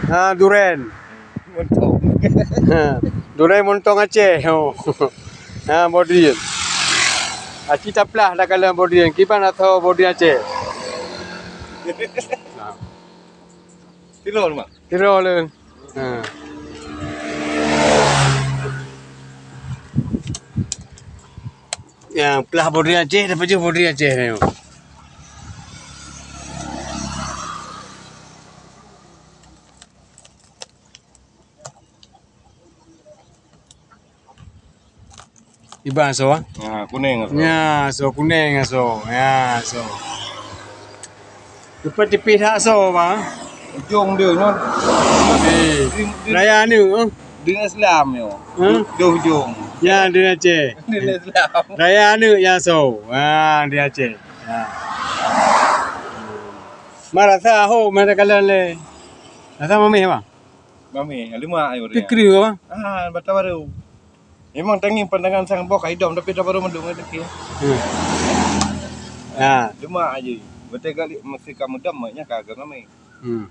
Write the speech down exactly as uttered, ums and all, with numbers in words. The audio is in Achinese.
Ha, duren. Montong. Ha, duren montong Aceh. Oh. Ha, Bodrin. Aci taplah takalon Bodrin. Kiban atau Bodrin Aceh. Ha. Tiro, Mak. Tiro lôn. Ha. Ya, plah Bodrin Aceh, dah pajoh Bodrin Aceh ni. Iban asoe, ah? Ha, kuneng asoe. Nya, asoe kuneng asoe. Ya, asoe. Leupah tipih that asoe, bang. Ujong dia nyoe. Eh, di, di, raya aneuk, eh? Di Islam nyoe. Hah? Di, di ujong. Ya, di Aceh. Di Islam. Raya aneuk ya asoe. Ha, di Aceh. Ya. Marasa ho, mata kalan le. Rasa mameh, bang? Mameh, lemak ayo dia. Pikri ke, bang? Ah, bata baru. Memang tangi pandangan sang boh ka idom, tapi dah baru mendung lagi. Hmm. Ha. Lemak aja. Betul kali mesti kamu dam, maknya kagak mameh. Hmm.